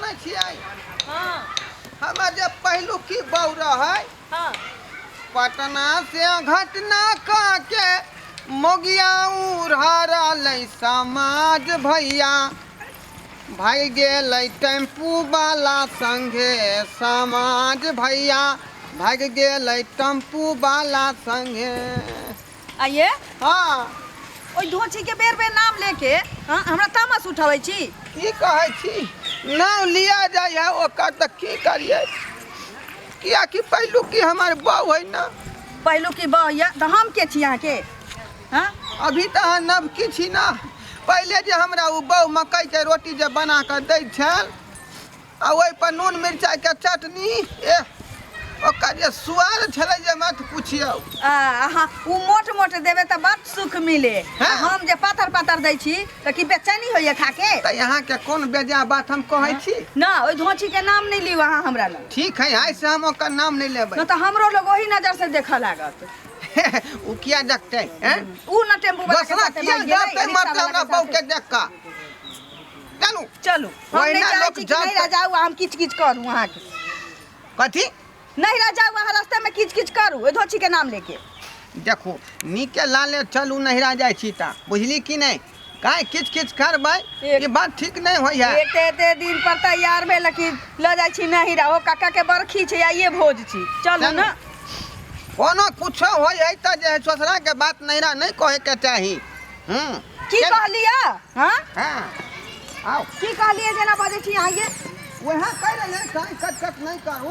जानै छियै? हँ। हमर जे पहिलुकी बहू रहै, पटना से घटना कऽ के मोगिया उड़ल समाज भैया, भागि गेलै टेम्पू वाला संगे। समाज भैया, भागि गेलै टेम्पू वाला संगे। आइए। हँ। ओहि धोची के बेर बेर नाम लेके, हाँ, हमरा तामस उठाबै छी। की कहै छी, नाम लिया जाइ है ओकर तऽ की करियै, कियाकि पहिलुकी हमर बहू है ने। पहिलुकी बहू यऽ तऽ हम के छी अहाँके? हाँ? अभी तऽ अहाँ नवकी छी ने। पहिले जे हमरा ओ बहू मकइके रोटी जे बना कऽ दै छल आ ओहिपर नून मिरचाइके चटनी, एह, ओकर जे स्वाद छलै जे मत पुछियौ। आ अहाँ ओ मोट मोट देबै तऽ बड सुख मिले। हाँ। आ हम जे पातर पातर दै छी तऽ की बेचैनी होइए खाके? तऽ अहाँके कोन बेजा बात हम कहै छी? ना, ओहि धोची के नाम नहि लियौ अहाँ हमरा लग। ठीक है, आइ से हम ओकर नाम नहि लेबै। न तऽ हमरो लोग ओही नजर से देखऽ लागत। ओ किया देखतै हैं? उ न टेम्पू वाला के दोसरा साथे किया भागि गेलै, देखतै रिक्शा मरतै वाला हमरा के बहू साथे। के देख कऽ। चलू। चलू, हम नहि ओहिना चाहै लोक छी कि जब नैहरा जाउ आ हम किच किच करू अहाँके। कथी? नैहरा जाउ, अहाँ रास्तामे किच किच करू ओहि धोछीके नाम लेके। देखू, नीके लाले चलू नैहरा जाइ छी तऽ, बुझली कि नहि? काहे किच किच करबै? ई बात ठीक नहि होइ है। एते एते दिन पर तैयार भेल कि लऽ जाइ छी नैहरा। ओ काका के बरखी छै, आइए भोज छी, चलू ने। कोनो कुछो होइ है तऽ जे है ससुराके बात नैहरा नहि कहैके चाही। की कहलियै? हाँ? हाँ, आउ। की कहलियै? जेना बजै छी अहाँ ये। वएह कहि रहियै, काहे कट कट नहि करू।